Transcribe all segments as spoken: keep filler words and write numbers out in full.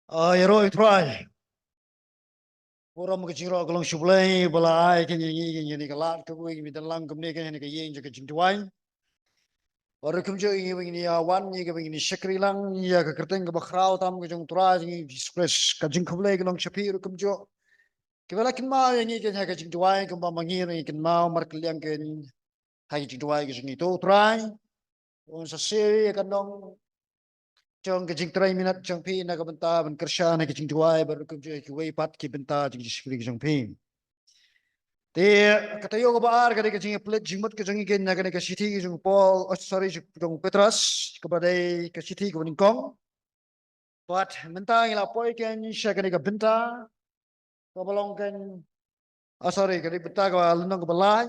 Ïaroh ïa u Trai. Burom ka jingïaroh ka long sha u Blei ba la ai kane ïa ngi kane ka lad kaba ngi dang lang kumne kane ka ïing jong ka jingduwai. Bad ruh kumjuh ïa ngi ba ngin ïa wan ïa kaba ngin ïa shakri lang ïa ka kyrteng kaba khraw tam ka jong u Trai jong ngi Jisu Khrist. Ka jingkhublei ka long sha phi ruh kumjuh. Kiba la kynmaw ïa ngi kane ha ka jingduwai kumba ma ngi ruh ngi kynmaw markylliang kane ha ka jingduwai ka jong ngi, to u Trai un sa siew ïa ka nong jong ka jingtrei minot jong phi na ka bynta ban kyrshan ha ka jingduwai bad ruh kumjuh ïa kiwei pat ki bynta jong ka jingshakri ka jong phi. Te ka taïew kaba ar ka dei ka jingïapynleit jingmut ka jong ngi kane na kane ka shithi ka jong u Paul, oh, sorry, jong u Petros, kaba dei ka shithi kaba nyngkong. Bad mynta ngi la poi kane sha kane ka bynta kaba long kane, ah, sorry, kane ka bynta kaba lynnong kaba lai.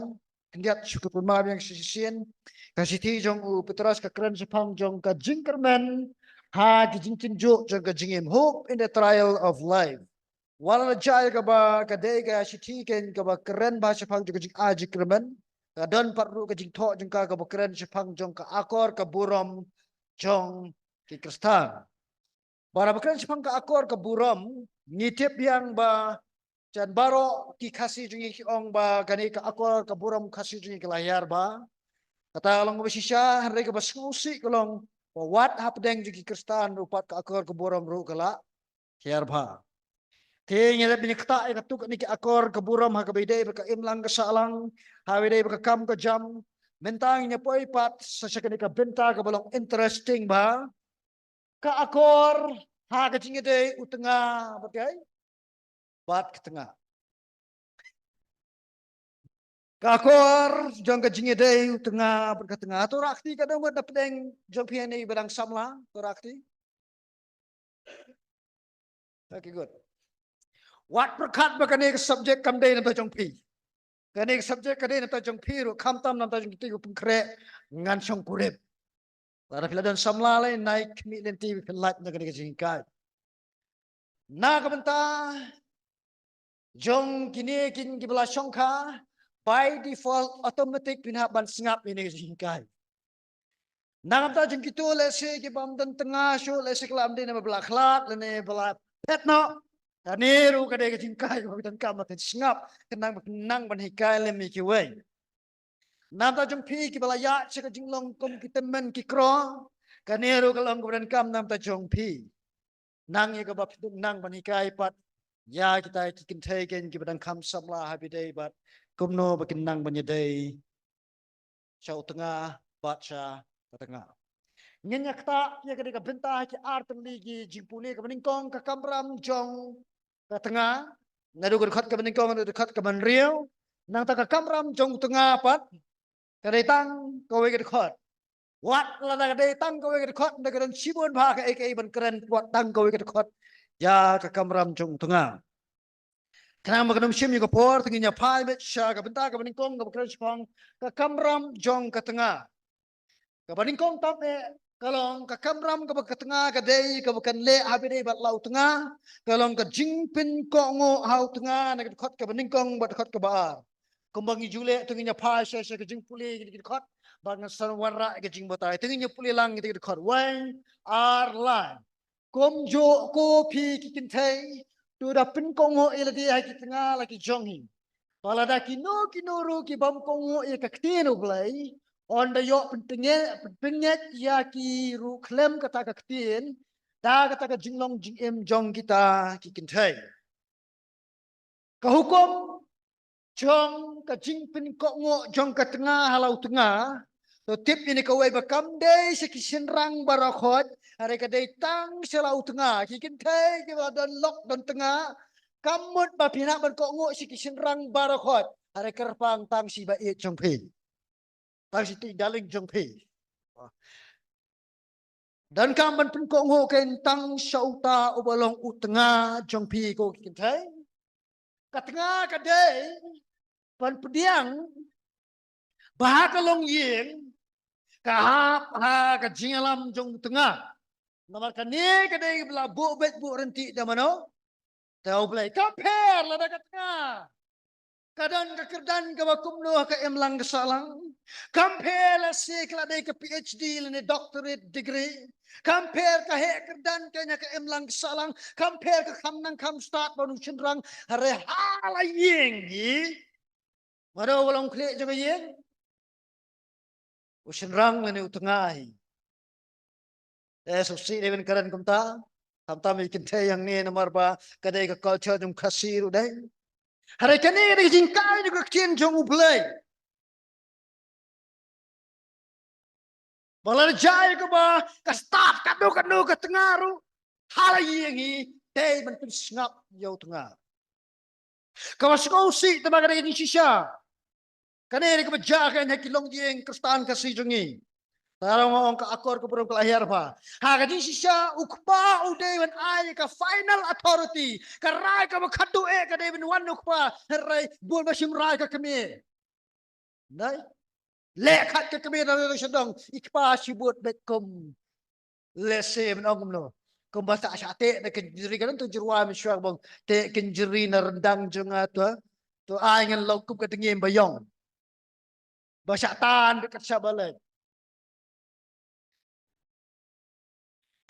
Khyndiat shu kynmaw biang shisien, ka shithi jong u Petros ka kren shaphang jong ka jingkyrmen ha ka jingtynjuh jong ka jingim, hope in the trial of life. Wat la jia kaba ka dei ka shithi kane kaba kren bha shaphang jong ka jingai jingkyrmen, ka don pat ruh ka jingthoh jong ka kaba kren shaphang jong ka akor ka burom jong ki Khristan. Bad haba kren shaphang ka akor ka burom, ngi tip biang ba jan baroh ki Khasi jong ngi ki ong ba kane ka akor ka burom Khasi jong ngi ka la hiar bha. Kata ka long kaba shisha, hynrei kaba sngewsih ka long ba wat hapdeng jong ki Khristan ruh pat ka akor ka burom ruh ka la hiar bha. Te ngi la bynta ïa kata ïa katu kane ka akor ka burom ha kaba ïadei bad ka imlang ka sahlang, ha kaba ïadei bad ka kam ka jam. Mynta ngin ïa poi pat sa sha kane ka bynta kaba long interesting bha. Ka akor ha ka jingïadei u tnga bad ka, bad ka tnga. Ka akor jong ka jingïadei u tnga bad ka tnga. To rah kti, ka don ngut na pdeng jong phi hangne ba dang samla, to rah kti. Okay, good. Wat pyrkhat ba kane ka subject kam dei na bynta jong phi. Kane ka subject ka dei na bynta jong phi ruh, khamtam na bynta jong kito kiba pynkhreh, ngan shong purim. Lada phi la don samla lei, nai khmih lynti ba phin lait na kane ka jinghikai. Na ka bynta jong kine kin kiba la shongkha, by default, automatic phin hap ban sngap ïa kane ka jinghikai. Na ka bynta jong kito lehse kiba ym don tnga shuh, lehse ki la ym dei na ba la khlad lane ba la phet noh, kane ruh ka dei ka jinghikai kaba phi donkam ban sngap, khnang ba phin nang ban hikai lem ïa kiwei. Na ka bynta jong phi kiba la ïaid sha ka jinglong kum ki tymmen ki kro, kane ruh ka long kaba donkam na ka bynta jong phi. Nang ïa kaba phi nang ban hikai pat ïa kita ki kynthei keiñ kiba dang kham samla ha ba ïadei bad kumno ba kin nang ban ïadei sha u tnga bad sha ka tnga. Ngin ïa ktah ïa kane ka bynta ha ki ar tylli ki jingpule. Kaba nyngkong ka kamram jong ka tnga, naduh ka dkhot kaba nyngkong haduh ka dkhot kaba hynriew. Nangta ka kamram jong u tnga pat ka dei tang kawei ka dkhot. Wat lada ka dei tang kawei ka dkhot, ynda ka don shibun bha kaei kaei ban kren, wat tang kawei ka dkhot ïa ka kamram jong u tnga. Khnang ba kan ym shim ïa ka por, te ngin ïa phai beit sha ka bynta kaba nyngkong kaba kren shaphang ka kamram jong ka tnga. Kaba nyngkong tam eh ka long ka kamram kaba ka tnga ka dei kaba kan leh ha ba ïadei bad la u tnga, ka long ka jingpynkohnguh ha u tnga na ka dkhot kaba nyngkong bad dkhot kaba ar. Kumba ngi ju leh, to ngin ïa phai sha sha ka jingpule ki dkhot bad ngan sa wanrah ka jingbatai. To ngin ïa pule lang ki dkhot, wei, ar, lai. Kumjuh ko phi ki kynthei, to da pynkohnguh ïa lade ha ki tnga la ki jong hi. Ba lada kino kino ruh ki bym kohnguh ïa ka ktien U Blei, yn da ïoh pynpyngngeit, pynpyngngeit ïa ki ruh khlem kata ka ktien, da kata ka jinglong jingim jong kita ki kynthei. Ka hukum jong ka jingpynkohnguh jong ka tnga ha la u tnga, to tip ïa kane kawei ba kam dei sha ki shynrang baroh khoit, hynrei ka dei tang sha la u tnga. Ki kynthei kiba la don lok don tnga, kam mut ba phin hap ban kohnguh sha ki shynrang baroh khoit, hynrei kyrpang tang sha i ba ïeit jong phi, tang sha i darling jong phi. Donkam ban pynkohnguh keiñ tang sha uta uba long u tnga jong phi ko ki kynthei. Ka tnga ka dei ban pdiang ba ha ka longïing ka hap ha ka jingïalam jong u tnga. Namar kane ka dei ba la buh beit buh ryntih da mano? Da U Blei. Ka pher lada ka tnga Ka don ka kyrdan kaba kumno ha ka imlang ka sahlang. Kam pher lehse ka la dei ka P H D lane doctorate degree. Kam pher ka heh kyrdan ka ha ka imlang ka sahlang. Kam pher ka kham nang kham stad ban u shynrang. Hynrei ha la ïing hi. Mano ba long khlieh jong ka ïing? U shynrang lane u tnga hi. Te sngewsih dei ban kren kumta. Khamtam ïa ki kynthei hangne namar ba ka dei ka culture jong Khasi ruh dei. Hynrei kane ka dei ka jinghikai jong ka ktien jong U Blei. Ba lada jia ïa kaba ka stad katno katno ka tnga ruh, ha la ïing hi dei ban pynsngap ïa u tnga. Kaba sngewsih te ba ka dei ka jingshisha. Kane dei kaba jia kein ha ki longïing Khristan Khasi jong ngi. Te nga ong ka akor ka burom ka la hiar bha. Ha ka jingshisha u kpa u dei ban ai ka final authority. Ka rai kaba khadduh eh ka dei ban wan u kpa. Hynrei bun ba shim rai ka kmie. Nai. Leh khat ka kmie na ka sha dong. I kpa shi bud beit kum. Lehse ban ong kumno. Kumba sa shah teh na ka jingri ka dang tu jyrwa mynshuwa bang. Teh ka jingri na ryndang jong nga tu. Tu ai ngan long kum ka dngiem ba ïong. Ba shah tan beit kat shah balei.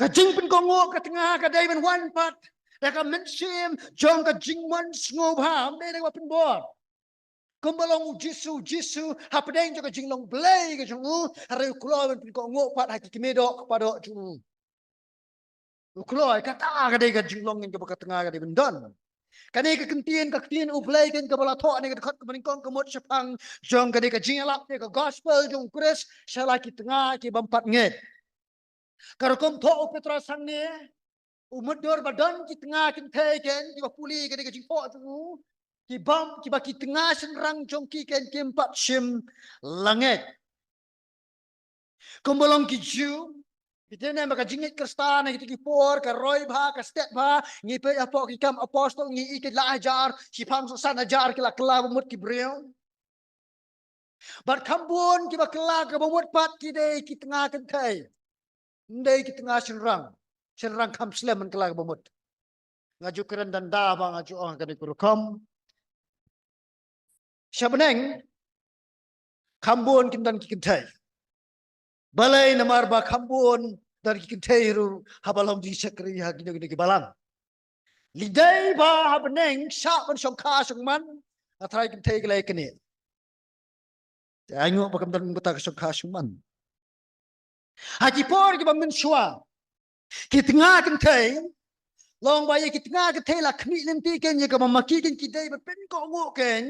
Ka jingpynkohnguh ka tnga ka dei ban wan pat da ka mynsiem jong ka jingmon sngewbha, ym dei da kaba pynbor. Kumba long U Jisu, U Jisu hapdeng jong ka jinglong Blei ka jong u, hynrei u kloi ban pynkohnguh pat ha ki kmie doh kpa doh jong u. U kloi, kata ka dei ka jinglong kaba ka tnga ka dei ban don. Kane ka ktien, ka ktien U Blei kein kaba la thoh ne ka dkhot kaba nyngkong ka mut shaphang jong kane ka jingïalap ne ka gospel jong U Khrist sha la ki tnga ki bym pat ngeit. Ka rukom thoh u Petros hangne, u mutdur ba don ki tnga kynthei kein kiba pule kane ka jingthoh jong u, ki bym, kiba ki tnga shynrang jong ki kein kim pat shym la ngeit. Kumba long ki Jiw, kita ne ba ka jingngeit Khristan ha kita ki por ka roi bha, ka stet bha, ngi peit hapoh ki Kam Apostol ngi i ki la hajar, shiphang san hajar ki la kylla ba mut ki briew. Bad kham bun kiba kylla kaba mut pat ki dei ki tnga kynthei. Ym dei ki tnga shynrang. Shynrang kham slem ban kylla kaba mut. Nga ju kren danda ba nga ju ong ha kane ka rukom. Sha bneng kham bun kin don ki kynthei. Balei? Namar ba kham bun don ki kynthei ruh haba long jingshakri ha kino kino ki balang. Lei dei ba ha bneng shah ban shongkha shongman, nga tharai kynthei ki la ïa knieh. Te ainguh ba kam don kata ka shongkha shongman. Ha ki por kiba mynshuwa, ki tnga kynthei, long ba ïa ki tnga kynthei la khmih lynti kein ïa kaba ma ki kein ki dei ban pynkohnguh kein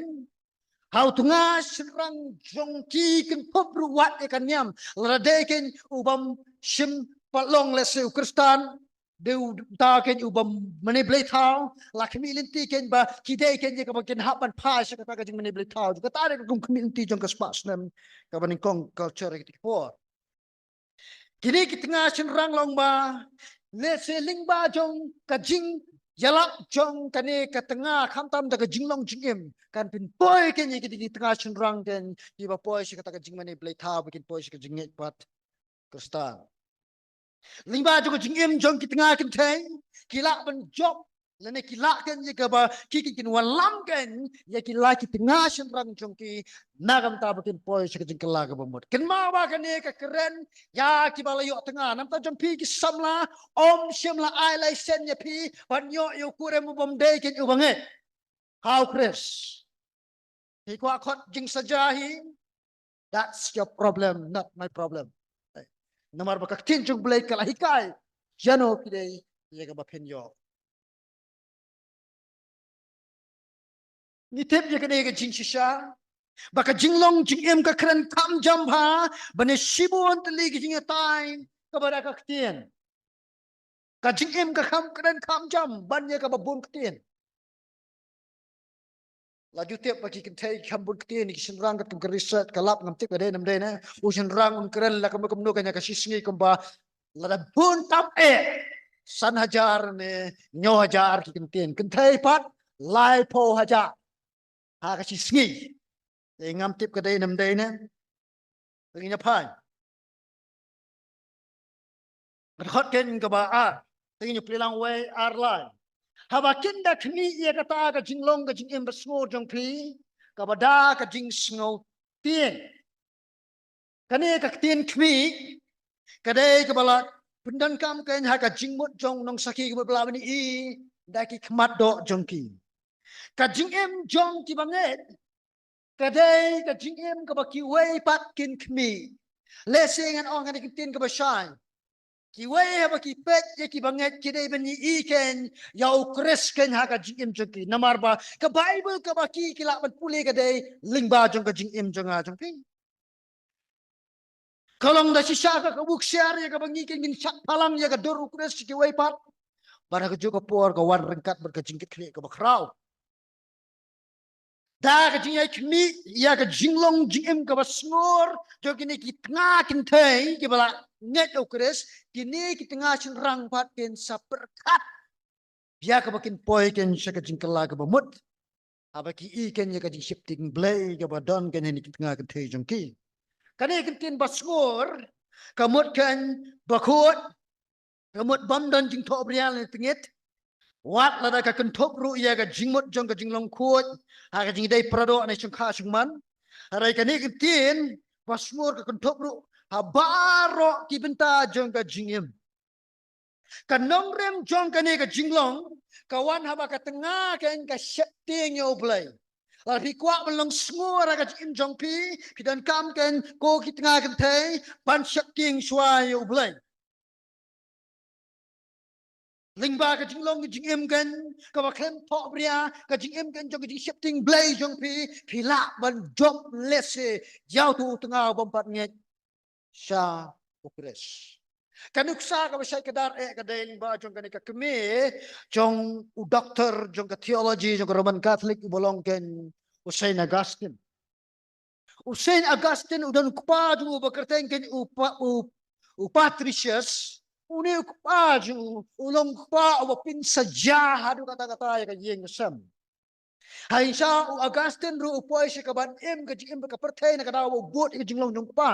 ha u tnga shynrang jong ki, kynthup ruh wat ïa ka niam. Lada dei kein u bym shym pat long lehse u Khristan, dei uta kein u bym mane blei thaw, la khmih lynti kein ba ki dei kein ïa kaba kin hap ban phai sha kata ka jingmane blei thaw. Kata dei ka kum khmih lynti jong ka spah snem kaba nyngkong, culture ha kita ki por. Kine ki tnga shynrang long ba lehse lyngba jong ka jingïalap jong kane ka tnga khamtam da ka jinglong jingim kan pynpoi kein ïa kine ki tnga shynrang kein kiba poi sha kata ka jingmane blei thaw ba kin poi sha ka jingngeit pat Khristan. Lyngba jong ka jingim jong ki tnga kynthei, ki lah ban jop lane ki lah kein ïa kaba ki, ki kin wallam kein ïa ki la ki tnga shynrang jong ki na ka bynta ba kin poi sha ka jingkylla kaba mut. Kynmaw ba kane ka kren ïa kiba la ïoh tnga. Namar kata jong phi ki samla, ym shym la ai license ïa phi ban ïoh ïa u kurim u bym dei kein u bangeit ha u Khrist. Phi kwah khot jingsaja hi, that's your problem, not my problem. Namar ba ka ktien jong U Blei ka la hikai ïano phi dei ïa kaba phin ïoh. Ngi tip ïa kane ka jingshisha ba ka jinglong jingim ka kren kham jam bha, ba ne shibun tylli ka jingïatai kaba da ka ktien. Ka jingim ka kham kren kham jam ban ïa kaba bun ktien. La ju tip ba ki kynthei ki kham bun ktien, ki shynrang, katkum ka research ka lap, ngam tip ka dei ne ym dei ne. U shynrang un kren la kumno kumno ka ïa ka shisngi kumba lada bun tam eh san hajar ne hynñiew hajar ki ktien. Kynthei pat laiphew hajar ha ka shisngi. Te ngam tip ka dei ne ym dei ne. Te ngin ïa phai. Ka dkhot kein kaba ar, te ngin ïa plie lang wei ar lai. Haba kin da khmih ïa kata ka jinglong ka jingim ba sngur jong phi, kaba da ka jingsngewtieng. Kane ka ktien khmih ka dei kaba la pyndonkam kein ha ka jingmut jong u nongsakhi kaba la ban ïohi da ki khmat doh jong ki. Ka jingim jong ki bangeit ka dei ka jingim kaba kiwei pat kin khmih. Lehse ngan ong ha kane ka ktien kaba shai, kiwei haba ki peit ïa ki bangeit ki dei ban ïohi kein ïa u Khrist kein ha ka jingim jong ki. Namar ba ka Baibl kaba ki ki lah ban pule ka dei lyngba jong ka jingim jong nga jong phi. Ka long da shisha ka, ka buk sher ïa kaba ngi kein ngin shah phalang ïa ka dur u Khrist sha kiwei pat. Bad ha kajuh ka por ka wan ryngkat bad ka jingkitkhlieh kaba khraw. Da ka jingïakhmih ïa ka jinglong jingim kaba sngur jong kine ki tnga kynthei kiba la ngeit ïa u Khrist, kine ki tnga shynrang pat kin sa pyrkhat ïa kaba kin poi kein sha ka jingkylla kaba mut. Haba ki ïohi kein ïa ka jingsheptieng Blei kaba don kein ha kine ki tnga kynthei jong ki. Kane ka ktien ba sngur ka mut kein ba khuid, ka mut bym don jingthohbria lane tyngeh. Wat lada ka kynthup ruh ïa ka jingmut jong ka jinglong khuid ha ka jingdei paradoh ne shongkha shongman, hynrei kane ka ktien ba sngur ka kynthup ruh ha baroh ki bynta jong ka jingim. Ka nongrim jong kane ka jinglong ka wan haba ka tnga kein ka sheptieng ïa u Blei. Lada phi kwah ban long sngur ha ka jingim jong phi, phi donkam kein ko ki tnga kynthei ban sheptieng shuwa ïa u Blei. Lyngba ka jinglong ka jingim kein kaba khlem thohbria, ka jingim kein jong ka jingsheptieng Blei jong phi, phi lah ban jop lehse ïa uto u tnga u bym pat ngeit sha u Khrist. Ka nuksa kaba shait kdar eh ka dei lyngba jong kane ka kmie jong u doktor jong ka theology jong ka Roman Catholic uba long kein u Saint Augustine. U Saint Augustine u don u kpa jong u ba kyrteng kein u pa, u, u Patricius. Une u kpa jong u u long u kpa uba pynshitom haduh katta katta ïa ka ïing ka sem. Hynrei sha u Augustine ruh u poi sha ka ban im ka jingim bad ka pyrthei na ka daw ba u bud ïa ka jinglong jong u kpa.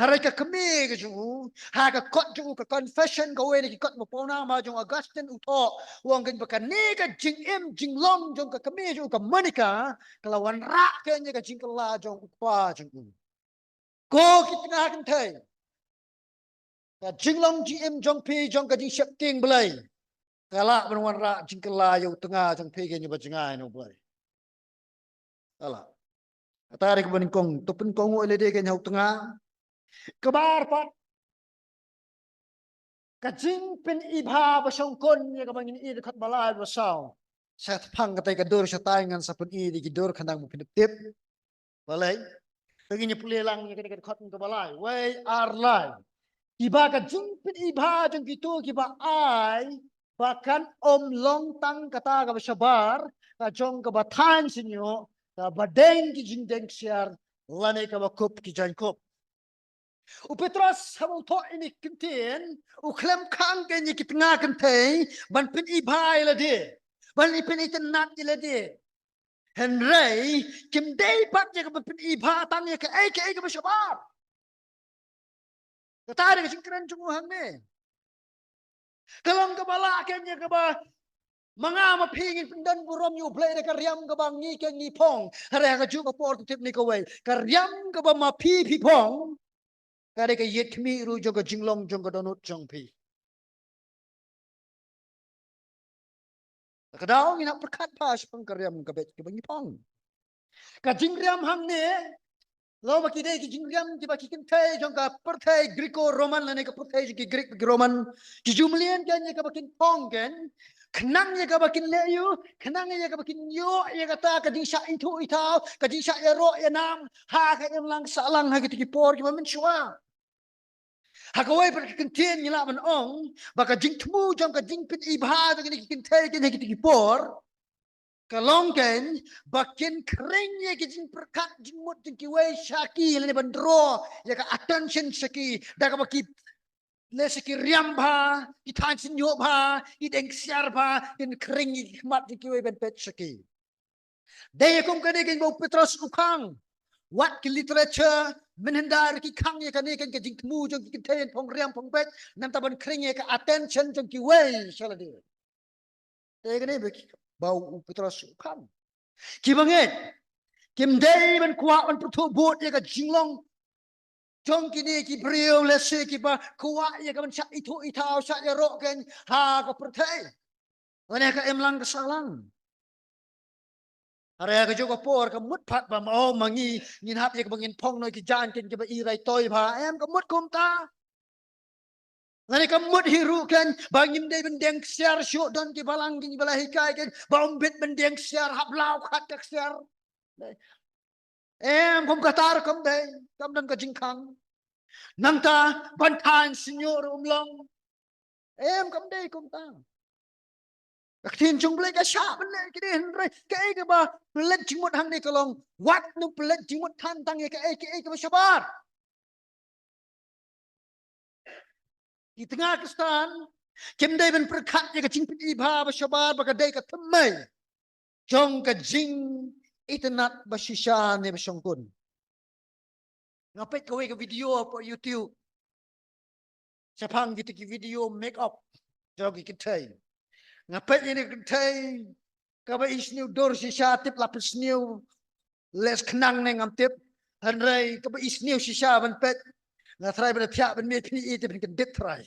Hynrei ka kmie ka jong u, ha ka kot jong u, ka Confession, kawei na ki kot ba pawnam jong u Augustine, u thoh, u ong kein ba kane ka jingim jinglong jong ka kmie jong u ka Monica ka la wanrah kein ïa ka jingkylla jong u kpa jong u. Ko ki tnga kynthei, ka jinglong jingim jong phi jong ka jingsheptieng Blei ka lah ban wanrah jingkylla ïa u tnga jong phi kein ba jngai na u Blei. Ka lah. Kata dei kaba nyngkong, to pynkohnguh ïa lade kein ha u tnga. Kaba ar pat, ka jingpyni bha ba shongkun ïa kaba ngin ïohi ha dkhot ba lai bad ba saw. Shaphang katei ka dur shatai ngan sa pyni da ki dur khnang ba phin tip. Balei? Te ngin ïa pule lang ïa kane ka dkhot kaba lai. Wei ar lai. Kiba ka jingpyni bha jong kito kiba ai ba kan ym long tang kata kaba shabar, ka jong kaba thaiñ shñiuh, kaba deng ki jingdeng ksiar lane kaba kup ki jaiñkup. U Petros haba u thoh ïa kine ki ktien, u khlem khang kein ïa ki tnga kynthei ban pyni bha ïa lade, ban pyni tynnat ïa lade. Hynrei kim dei pat ïa kaba pyni bha tang ïa kaei kaei kaba shabar. Kata dei ka jingkren jong u hangne. Ka long kaba lah kein ïa kaba ma nga ma phi ngin pyndon burom ïa u Blei da ka riam kaba ngi kein ngi phong. Hynrei ha kajuh ka por, to tip ne kawei, ka riam kaba ma phi phi phong ka dei ka ïit khmih ruh jong ka jinglong jong ka dohnud jong phi. Ka daw ngin hap pyrkhat bha shaphang ka riam ka beit kaba ngi phong. Ka jingriam hangne, lada ba ki dei ki jingriam kiba ki kynthei jong ka pyrthei Greco-Roman lane ka pyrthei jong ki Greek bad ki Roman ki ju mlien kein ïa kaba kin phong kein, khnang ïa kaba kin leh ïa u, khnang ïa kaba kin ïoh ïa kata ka jingshah ithuh ithaw, ka jingshah ïaroh ïanam ha ka imlang sahlang ha kito ki por kiba mynshuwa. Ha kawei pat ka kyntien ngi lah ban ong ba ka jingthmu jong ka jingpyni bha jong kine ki kynthei kein ha kito ki por ka long kein ba kin khring ïa ki jingpyrkhat jingmut jong kiwei sha ki lane ban draw ïa ka attention sha ki da kaba ki, lehse ki riam bha, ki thaiñ shñiuh bha, ki deng ksiar bha, kin khring ïa ki khmat jong kiwei ban peit sha ki. Dei ïa kum kane kein ba u Petros u khang. Wat ki literature mynhyndai ruh ki khang ïa kane kein ka jingthmu jong ki kynthei ban phong riam phong beit, namar ban khring ïa ka attention jong kiwei sha lade. Te kane ba ki, ba u Petros u khang. Ki bangeit, Kim dei ban kwah ban pyrthuh bud ïa ka jinglong jong kine ki briew lehse kiba kwah ïa ka ban shah ithuh ithaw, shah ïaroh kein ha ka pyrthei. Lane ka imlang ka sahlang. Hynrei ha kajuh ka por ka mut pat ba ma, oh, ma ngi ngin hap ïa kaba ngin phong noh ïa ki jaiñ kein kiba i rai toi bha. Em, ka mut kumta. Lane ka mut hi ruh kein ba ngim dei ban deng ksiar shuh, don ki balang kein kiba la hikai kein ba ym bit ban deng ksiar, hap law khat ka ksiar. Em, kum kata ruh kam dei, kam don ka jingkhang. Nangta ban thaiñ sniew ruh ym long. Em, kam dei kumta. Ka ktien jong U Blei ka shah ban leh kine, hynrei kaei kaba pynleit jingmut hangne ka long, wat nym pynleit jingmut than tang ïa kaei kaei kaba shabar. Ki tnga Khristan kim dei ban pyrkhat ïa ka jingpyni bha ba shabar ba ka dei ka thymmei jong ka jingitynnad ba shisha ne ba shongkun. Nga peit kawei ka video hapoh YouTube shaphang kito ki video make up jong ki kynthei. Nga peit ïa kane ka kynthei kaba i sniew dur shisha, tip la pynsniew leh khnang ne ngam tip. Hynrei kaba i sniew shisha ban peit, nga tharai ban thiah ban mih phin i te phin kyndit tharai.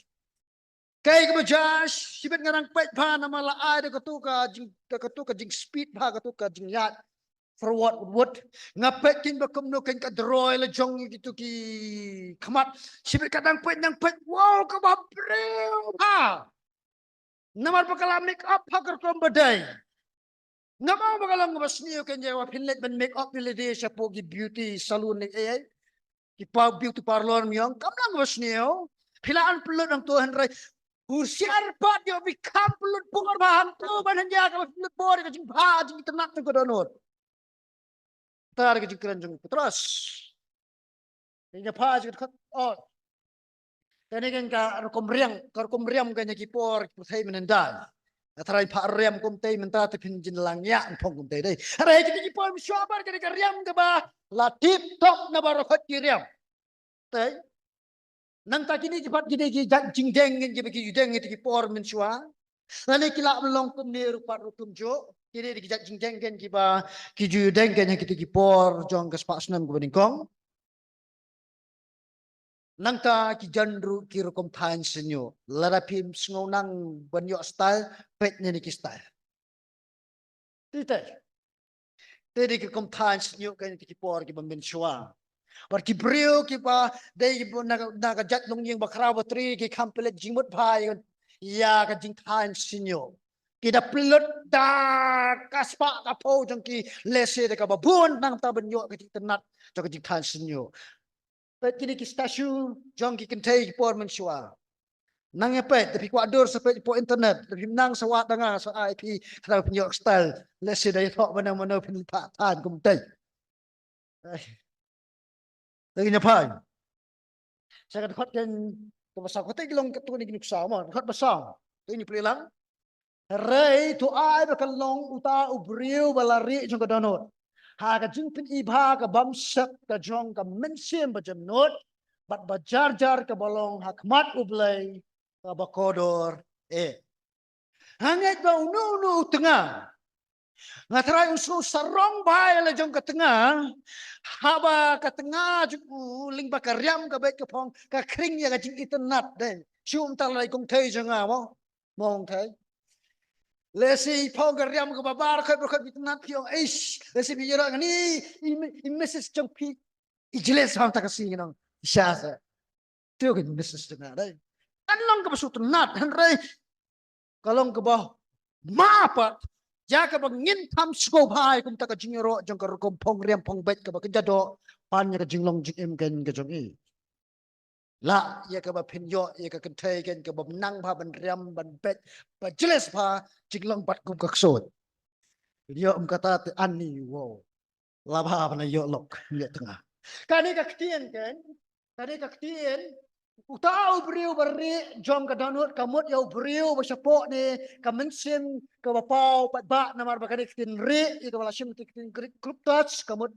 Kaei kaba jia, shibit nga dang peit bha namar la ai da kato ka jing, da kato ka jingspeed bha, kato ka jingïaid forward wut wut. Nga peit kein ba kumno kein ka droi la jong kito ki khmat. Shibit ka dang peit, dang peit, wow, kaba briew bha. Namar ba ka la make up ha ka rukom ba dei. Ngam ong ba ka long kaba sniew kein ïa ba phin leit ban make up ne leit shapoh ki beauty salon ne ei ei, ki pa beauty parlour, ngam ong kam long kaba sniew. Phi lah ban pynlut hangto, hynrei husiar pat ïoh phi kham pynlut bor bha hangto ban hynrei kaba pynlut bor ïa ka jingbha jingitynnad jong ka dohnud. Kata ka jingkren jong u Petros. Ïa pha jingkren, oh. Kane kein ka rukom riam, ka rukom riam kein ïa ki por ki pyrthei mynhyndai. Nga tharai pha riam kumtei mynta te phin jin lang ïa phong kumtei dei. Hynrei kine ki por mynshuwa pat kane ka riam kaba la tip top na baroh khoit ki riam. Te nangta kine ki pat kine ki jait jingdeng kein kiba ki ju deng ïa kito ki por mynshuwa. Lane ki lah ban long kumne ruh pat ruh kumjuh. Kine ki jait jingdeng kein kiba ki ju deng kein ïa kito ki por jong ka spah snem kaba nyngkong. Nangta ki jan ruh ki rukom thaiñ sniew. Lada phim sngew nang ban ïoh style, peit ne ki style. Te te. Te dei ki rukom thaiñ sniew kein ïa kito ki por kiba mynshuwa. Bad ki briew kiba dei kiba na, na ka jait longïing bakhraw batri ki kham pynleit jingmut bha ïa ka jingthaiñ sniew. Ki da pynlut da ka spah ka phew jong ki lehse da kaba bun nangta ban ïoh ka jingtynnad jong ka jingthaiñ sniew. Peit kine ki statue jong ki kynthei ki por mynshuwa. Nang ïa peit, da phi kwah dur sa peit hapoh internet, da phim nang sa wad da nga sa ai phi, khnang phin ïoh style. Lehse da ïathoh ba nang mano phin leit phah than kumtei. Ai. Te ngin ïa phai. Sa ka dkhot kein kaba saw, kata ki long katto katne ki nuksa mo, dkhot ba saw. Te ngin ïa plie lang. Hynrei to ai ba kan long uta u briew ba la rieh jong ka dohnud ha ka jingpyni bha ka bamsap ka jong ka mynsiem ba jemnud bad ba jar jar kaba long ha khmat U Blei kaba kordor eh. Ha ngeit ba uno uno u tnga, nga tharai un shu sarong bha ïa la jong ka tnga, haba ka tnga jong u lyngba ka riam ka beit ka phong ka khring ïa ka jingitynnad dei. Shu mynta la dei kong thei jong nga mo. Mong thei. Lehse i phong ka riam kaba bar khot ba khot itynnad phi ong, eish, lehse phi ïa rah ngani, i, i message jong phi i jealous ham ta ka si ngi nong. Sha sa. Te ka message jong nga dei. Kan long kaba shu tynnad, hynrei ka long kaba ma pat ïa kaba ngin kham sngewbha ïa kumta ka jingïaroh jong ka rukom phong riam phong beit kaba kynja doh pan ïa ka jinglong jingim kein ka jong i. Lah ïa kaba phin ïoh ïa ka kynthei kein kaba nang bha ban riam ban beit ba jealous bha jinglong bad kum ka ksuid. Phin ïoh um kata te ani wow. La bha ban ïoh lok ïoh tnga. Kane ka ktien kein, kane ka ktien, uta u briew ba rieh jong ka dohnud ka mut ïa u briew ba shapoh ne ka mynsiem kaba paw paidbah namar ba kane ka ktien rieh ïa kaba la shim ka ktien Greek klyptos ka mut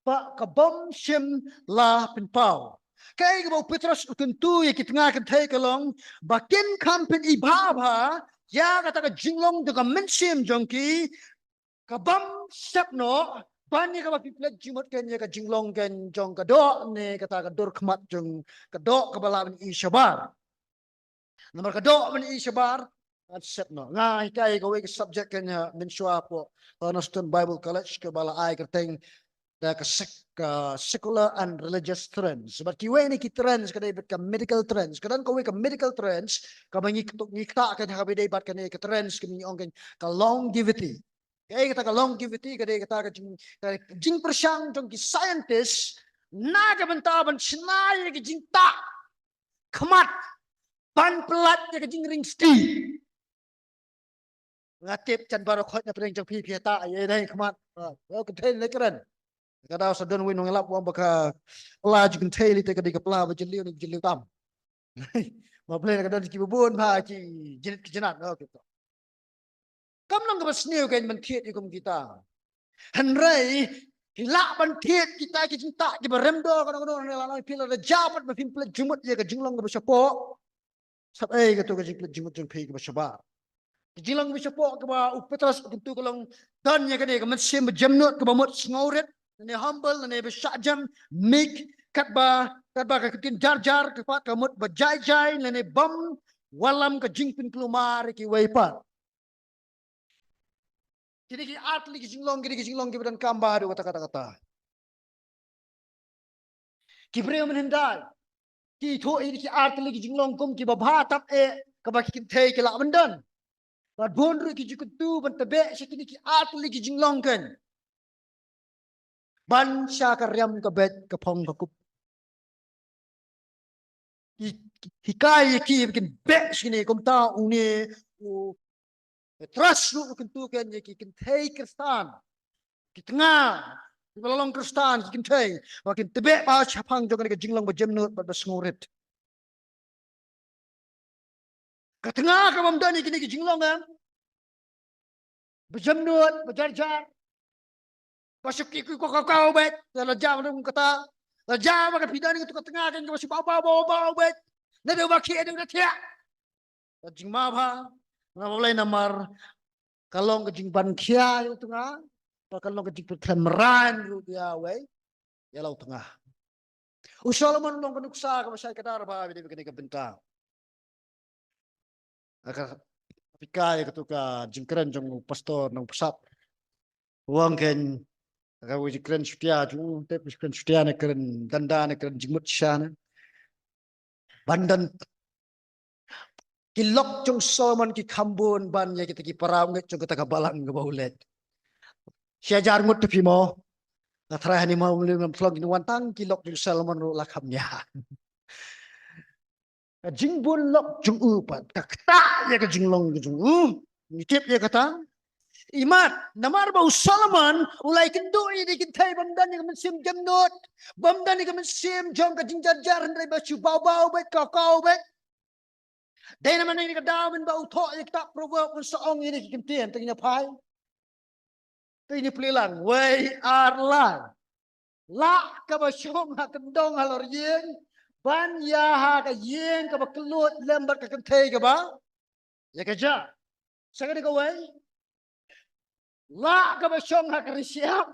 ba ka bym shym la pynpaw. Kaei kaba u Petros u kyntu ïa ki tnga kynthei ka long ba kin kham pyni bha bha ïa kata ka jinglong jong ka mynsiem jong ki ka bym sep noh Ban ïa kaba phi pynleit jingmut kein ïa ka jinglong kein jong ka doh ne kata ka dur khmat jong ka doh kaba lah ban ïohi shabar. Namar ka doh ban ïohi shabar, kan set noh. Nga hikai kawei ka subject kein ha mynshuwa hapoh Thurston Bible College kaba la ai kyrteng da ka sec-, ka secular and religious trends. Bad kiwei ne ki trends ka dei bad ka medical trends. Ka don kawei ka medical trends kaba ngi ktu-, ngi ktah kein ha kaba dei bad kane ka trends kaba ngi ong kein ka longevity. Kaei kata ka longevity, ka dei kata ka jing, ka jingpyrshang jong ki scientist na ka bynta ban shna ïa ka jingtah khmat ban pyllait ïa ka jingring ski. Nga tip chan baroh khoit na pdeng jong phi phi tah ïa dei khmat. Ah, oh, kynthei ne kren. Ka daw sa don wei nong lap wan ba ka pla jong kynthei lei te ka dei ka pla ba jylliew ne jylliew tam. Ma pla ka don ki bun ba ki jylliew ki jnat. Oh, kito. Kam long kaba sniew kein ban thied ïa kum kita. Hynrei phi lah ban thied kita ki jingtah kiba rem dor kano kano ne la long phi la da jaw pat ba phim pynleit jingmut ïa ka jinglong kaba shapoh. Sap ei kato ka jingpynleit jingmut jong phi kaba shabar. Ka jinglong kaba shapoh kaba u Petros u kyntu ka long don ïa kane ka mynsiem ba jemnud kaba mut sngewrit, lane humble, lane ba shah jem, meek, katba, katba ka ktien jar jar, ka pat ka mut ba jai jai, lane bym wallam ka jingpynkulmar ïa kiwei pat. Kine ki ar tylli ki jinglong, kine ki jinglong kiba donkam bha haduh katta katta katta. Ki briew mynhyndai ki ithuh ïa kine ki ar tylli ki jinglong kum kiba bha tam eh kaba ki kynthei ki lah ban don. Bad bun ruh ki ju kyntu ban tbeh sha kine ki ar tylli ki jinglong kein. Ban sha ka riam ka beit ka phong ka kup. Ki, ki, hikai ïa ki ba kin beh sha kine kumta une u Petros ruh u kyntu kein ïa ki kynthei Khristan. Ki tnga kiba la long Khristan ki kynthei ba kin tbeh bha shaphang jong kane ka jinglong ba jemnud bad ba sngewrit. Ka tnga ka bym don ïa kine ki jinglong em. Ba jemnud, ba jar jar. Ba shu ki ku ko ka ka beit, la ja ma kata. La ja ma ka phi don ïa ka tnga kein kaba shu ba ba ba ba beit. Na dei ba ki dei na thiah. Ka jingma bha. Nga ba lei namar ka long ka jingban khia ïa u tnga. Ba ka long ka jingpyrkhat mrain ruh ïa wei. Ïa la u tnga. U Solomon u long ka nuksa kaba shai kdar bha bad kane ka bynta. Aka pika ïa katu ka jingkren jong u pastor na u pasap. Wang ken aka u jingkren shutia jong u te jingkren shutia ne kren danda ne kren jingmut sha ne. Ban don ki lok jong Solomon ki kham bun ban ïa kita ki para ngeit jong kata ka balang kaba u leit. Shi hajar ngut te phi mo. Nga tharai hani mo ym lum ym thlong kin wan tang ki lok jong Solomon ruh la kham nia. Ka jingbun lok jong u pat ka ktah ïa ka jinglong ka jong u. Ngi tip ïa kata. Imat namar ba u Solomon u la ïakynduh ïa ki kynthei bym don ïa ka mynsiem jemnud, bym don ïa ka mynsiem jong ka jingjar jar hynrei ba shu baw baw beit kaw kaw beit. Dei namar ïa ka daw mynba u thoh ïa ka kitab Proverb un sa ong ïa ki ktien te ïa phai. Te ïa plie lang wei ar lai. Lah kaba shong ha kyndong halor ïing ban ïa ha ka ïing kaba kylluid lem bad ka kynthei kaba ïa ka ja. Sa ka dei kawei. Lah kaba shong ha ka risiap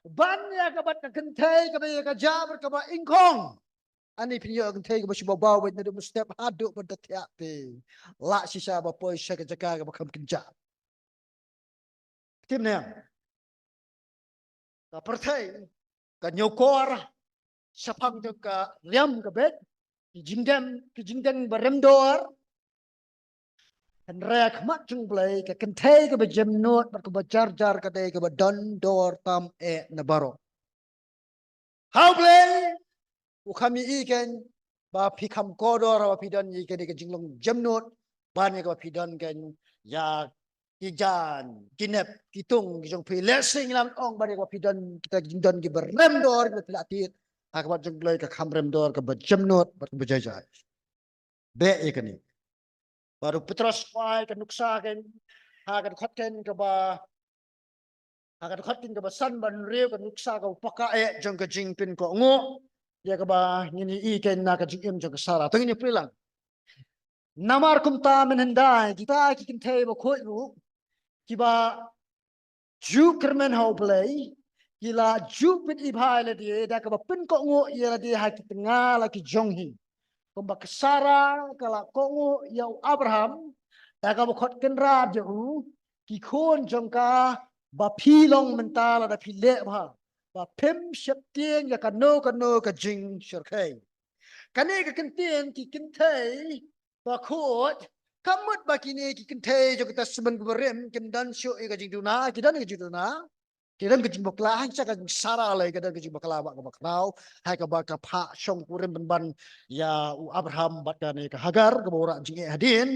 ban ïa ka bad ka kynthei kaba ïa ka ja bad kaba ingkhong. Ani phin ïoh kynthei kaba shu baw baw beit naduh mynstep haduh ban da thiah te. Lah shisha ba poi sha ka jaka kaba kham kynjah. Tim ne ka pyrthei ka ñiewkor shaphang jong ka riam ka beit ki jingdeng ki jingdeng ba rem dor. Hynrei ha khmat jong U Blei ka kynthei kaba jemnud bad kaba jar jar ka dei kaba don dor tam eh na baroh. Ha U Blei u kham ïohi kein ba phi kham kordor ba phi don ïa kane ka jinglong jemnud ban ïa kaba phi don kein ïa ki jaiñ ki nep ki tung ki jong phi. Lehse ngi lah ban ong ban ïa kaba phi don kita ki jingdon kiba rem dor kiba phi la tied ha khmat jong U Blei ka kham rem dor kaba jemnud bad kaba jai jai. Beh ïa kane. Bad u Petros u ai ka nuksa kein ha ka dkhot kein kaba ha ka dkhot kein kaba san bad hynriew ka nuksa kaba paka eh jong ka jingpynkohnguh ïa kaba ngin ïohi kein na ka jingim jong ka Sara. To ngin ïa plie lang. Namar kumta mynhyndai kita ki kynthei bakhuid ruh kiba ju kyrmen ha U Blei ki la ju pynibha ïa lade da kaba pynkohnguh ïa lade ha ki tnga la ki jong hi. Kumba ka Sara ka la kohnguh ïa u Abraham da kaba khot kynrad ïa u, ki khun jong ka ba phi long mynta lada phi leh bha, ba phim sheptieng ïa kano kano ka jingshyrkhei. Kane ka kyntien ki kynthei bakhuid, ka mut ba kine ki kynthei jong ka Testament kaba rim kim don shuh ïa ka jingduna, ki don ka jingduna, ki don ka jingbakla, hangta ka jong Sara lei ka don ka jingbakla bad kaba khraw, ha kaba ka phah shongkurim pynban ïa u Abraham bad kane ka Hagar kaba u rah jingeh hadien.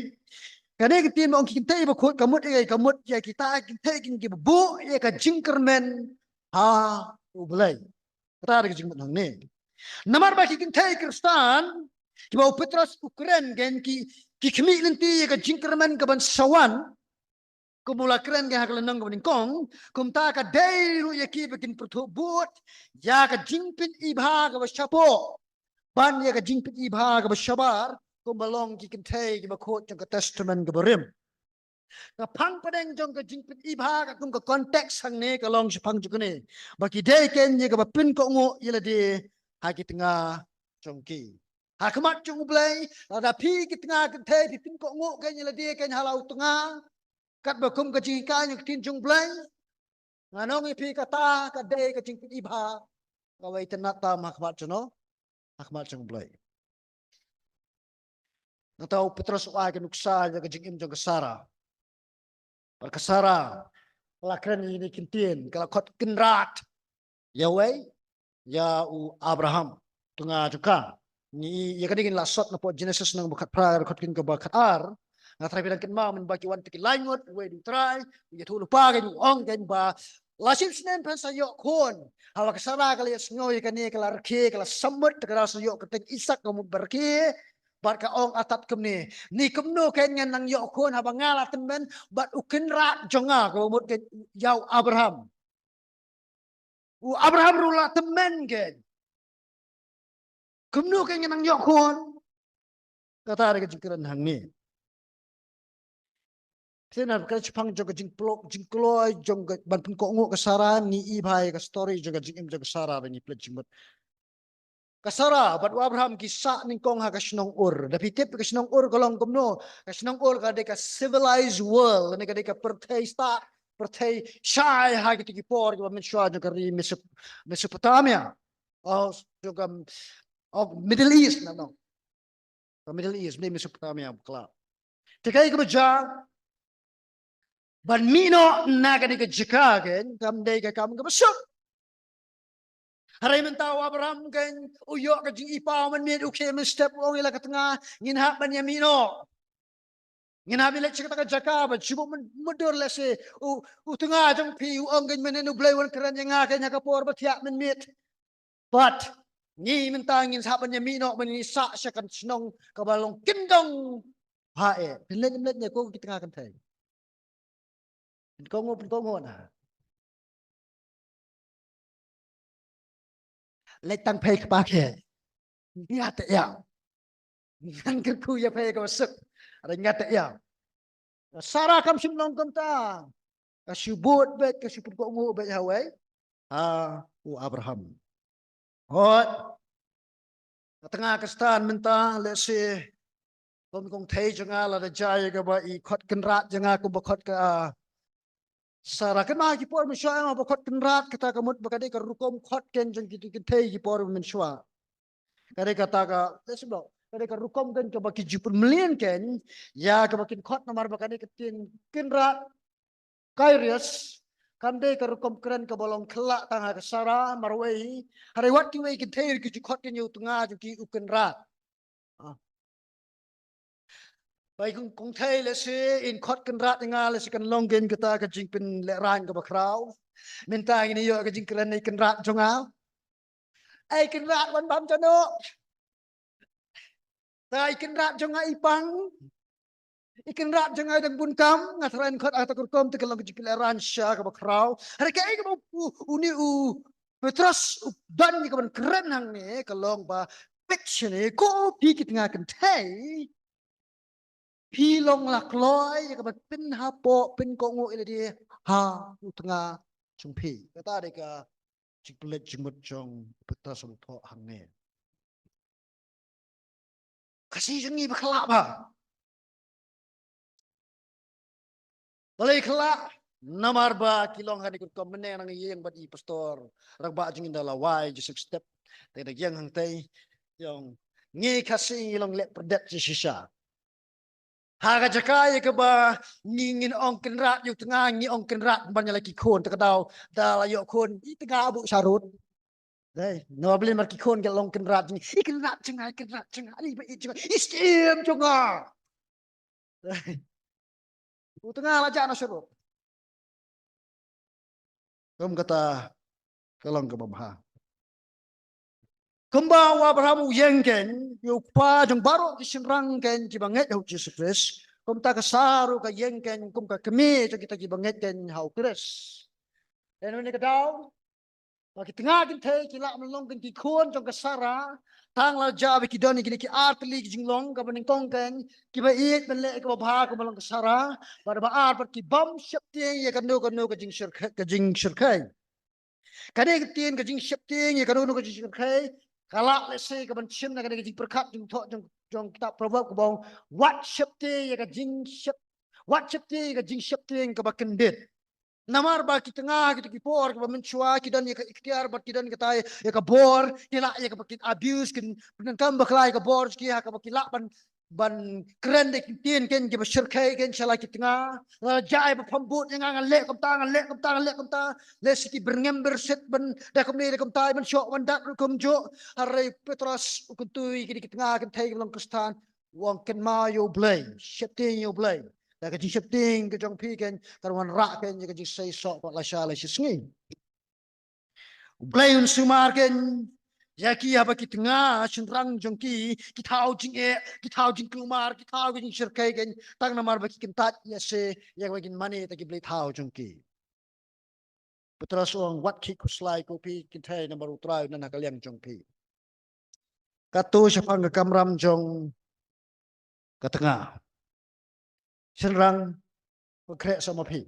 Kane ka ktien ba ong ki kynthei bakhuid ka mut ïa, ka mut ïa kita ki kynthei kiba buh ïa ka jingkyrmen ha U Blei. Kata ka jingmut hangne. Namar ba ki kynthei Khristan kiba u Petros u kren kein ki, ki khmih lynti ïa ka jingkyrmen kaban sa wan, kumba u la kren kein ha ka lynnong kaba nyngkong, kumta ka dei ruh ïa ki ba kin pyrthuh bud ïa ka jingpynibha kaba shapoh ban ïa ka jingpynibha kaba shabar, kumba long ki kynthei kiba khuid jong ka Testament kaba rim. Ka phang pdeng jong ka jingpynibha katkum ka context hangne ka long shaphang jong kane, ba ki dei kein ïa kaba pynkohnguh ïa lade ha ki tnga jong ki. Ha khmat jong U Blei, lada phi ki tnga kynthei phi pynkohnguh kein ïa lade kein ha la u tnga, katba kum ka jinghikai jong ka ktien jong U Blei, ngan ong ïa phi kata ka dei ka jingpynibha kaba itynnad tam ha khmat jong no, ha khmat jong U Blei. Nangta u Petros u ai ka nuksa ïa ka jingim jong ka Sara. Bad ka Sara ka la kren ïa kine ki ktien, ka la khot kynrad ïa uwei, ïa u Abraham, tnga jong ka. Ngi ïa kane ngin la sot napoh Genesis lynnong ba khatphra, ka dkhot kaba khatar. Nga tharai phi dang kynmaw mynba ki wan te ki lai ngut, uwei u Trai u ïathuh lypa kein, u ong kein ba la shiphew snem phin sa ïoh khun. Haba ka Sara ka la ïohsngew ïa kane ka la rkhie, ka la sumar, te ka la sa ïoh kyrteng Isaak ka mut ba rkhie. Bad ka ong artat kumne, ni kumno kein ngan nang ïoh khun haba nga la tymmen bad u kynrad jong nga, kaba mut kein ïa u Abraham. U Abraham ruh la tymmen kein. Kumno kein ngan nang ïoh khun? Kata ka dei ka jingkren hangne. Te na ka shaphang jong ka jingpynlong, jingkloi jong ka ban pynkohnguh ka Sara, ngi i bha ïa ka story jong ka jingim jong ka Sara ba ngi pynleit jingmut. Ka Sara bad u Abraham ki sah nyngkong ha ka shnong Ur. Da phi tip ka shnong Ur ka long kumno? Ka shnong Ur ka dei ka civilized world, ne ka dei ka pyrthei stad, pyrthei shai ha kito ki por kiba mynshuwa jong ka ri Mesop-, Mesopotamia. Oh, jong ka, oh, Middle East, na no. Ka Middle East, ne Mesopotamia, bakla. Te kaei kaba jia, ban mih noh na kane ka jaka kein kam dei ka kam kaba suk. Hynrei mynta u Abraham kein u ïoh ka jingïohi mynmiet, u khie mynstep, u ong ïa la ka tnga, ngin hap ban ïa mih noh. Ngin hap ban leit sha kata ka jaka ba jubab myn-, myndur lehse u, u tnga jong phi u ong kein mynhynnin U Blei un kren ïa nga kein ha ka por ba thiah mynmiet. Bad ngi mynta ngin sa hap ban ïa mih noh ban ïa sah sha ka shnong kaba long kyndong. Ha eh, phin leit, phin leit ne ko ki tnga kynthei. Pynkohnguh, pynkohnguh na. Leit tang phi kpa phi. Nga te ïa. Ngan kyrkhu ïa phi kaba suk. Hynrei nga te ïa. Sara kam shym long kumta. Ka shu bud beit, ka shu pynkohnguh beit ha uwei. Ha u Abraham. Hooid. Ka tnga Khristan mynta, lehse kum kong thei jong nga lada jia ïa kaba i khot kynrad jong nga kumba khot ka, ah, Sara. Kynmaw ki por mynshuwa em, haba khot kynrad kata ka mut ba ka dei ka rukom khot kein jong kito ki kynthei ki por mynshuwa. Ka dei kata ka, lehse bro, ka dei ka rukom kein kaba ki ju pynmlien kein ïa kaba kin khot, namar ba kane ka ktien kynrad, Kyrios, kam dei ka rukom kren kaba long khyllah tang ha ka Sara marwei hi. Hynrei wat kiwei ki kynthei ruh ki ju khot kein ïa u tnga jong ki u kynrad. Ah. Ba i kong, kong thei lehse in khot kynrad ïa nga, lehse kan long kein kata ka jingpynlehraiñ kaba khraw. Mynta ngin ïoh ka jingkren, i kynrad jong nga. Ei kynrad, wan bam jano. Ta i kynrad jong nga i pang. I kynrad jong nga i dang bun kam, nga tharai in khot ha kata ka rukom te ka long ka jingpynlehraiñ sha kaba khraw. Hynrei kaei kaba u, u, une u Petros u don ïa kaban kren hangne ka long ba peit shane ko phi ki tnga kynthei. Phi long la kloi ïa kaban pynhapoh, pynkohnguh ïa lade ha u tnga jong phi. Kata dei ka jingpynleit jingmut jong u Petros u thoh hangne. Ka sngi jong ngi ba khlak ba. Balei khlak? Namar ba ki long ha kane ka rukom mynne nang ïeng bad i pastor. Rangbah jong ngi da la wai Joseph Step. Te da ïeng hangtei. Ïong ngi Khasi ngi long leh pyrdet shisha. Ha ka jaka ïa kaba ngi ngin ong Kynrad ïa u tnga ngi ong Kynrad ban ïa la ki khun te ka daw da la ïoh khun i tnga buh sharud. Dei, no bli mar ki khun ki long Kynrad jong ngi. I Kynrad jong nga, i Kynrad jong nga, i ba i jong nga, i siem jong nga. Dei. U tnga la jah na sharud. Kum kata ka long kaba bha. Kumba u Abraham u ïeng kein, ïa u kpa jong baroh ki shynrang kein kiba ngeit ha u Jisu Khrist. Kumta ka Sara ruh ka ïeng kein, kum ka kmie jong kita kiba ngeit kein ha u Khrist. Te na kane ka daw, ba ki tnga kynthei ki lah ban long kein ki khun jong ka Sara, tang la jia ba ki don ïa kine ki ar tylli ki jinglong kaba nyngkong kein, kiba ïeit ban leh kaba bha kaba long ka Sara, bad ba ar bad ki bym sheptieng ïa kano kano ka jingshyrkhei, ka jingshyrkhei. Kane ka ktien ka jingsheptieng ïa kano kano ka jingshyrkhei, ka lah lehse kaban shim na kane ka jingpyrkhat jingthoh jong, jong kitab Proverb kaba ong, wat sheptieng ïa ka jingshep, wat sheptieng ïa ka jingsheptieng kaba kyndit. Namar ba ki tnga kita ki por kiba mynshuwa ki don ïa ka iktiar bad ki don kata ïa ka bor, ki lah ïa kaba kin abuse, kin pyndonkam bakla ïa ka bor ki ha kaba ki lah ban, ban kren da ki ktien kein kiba shyrkhei kein sha la ki tnga. La jia ba pham bud ïa nga, ngan leh kumta, ngan leh kumta, ngan leh kumta. Lehse ki byrngem byrsit ban da kumne da kumta ban shoh ban dat ruh kumjuh. Hynrei Petros u kyntu ïa ki, ki tnga kynthei kiba long Khristan. U ong kynmaw ïa U Blei, sheptieng ïa U Blei. Da ka jingsheptieng ka jong phi kein kan wanrah kein ïa ka jingseisoh pat lashai lashisngi. U Blei un sumar kein ïa ki haba ki tnga shynrang jong ki ki thaw jingeh, ki thaw jingkulmar, ki thaw ka jingshyrkhei kein tang namar ba ki kyntait ïa se ïa kaba kin mane da ki blei thaw jong ki. Petros u ong wat khih khuslai ko phi kynthei namar U Trai u don ha ka liang jong phi. Katto shaphang ka kamram jong ka tnga. Shynrang, pynkhreh sa ma phi.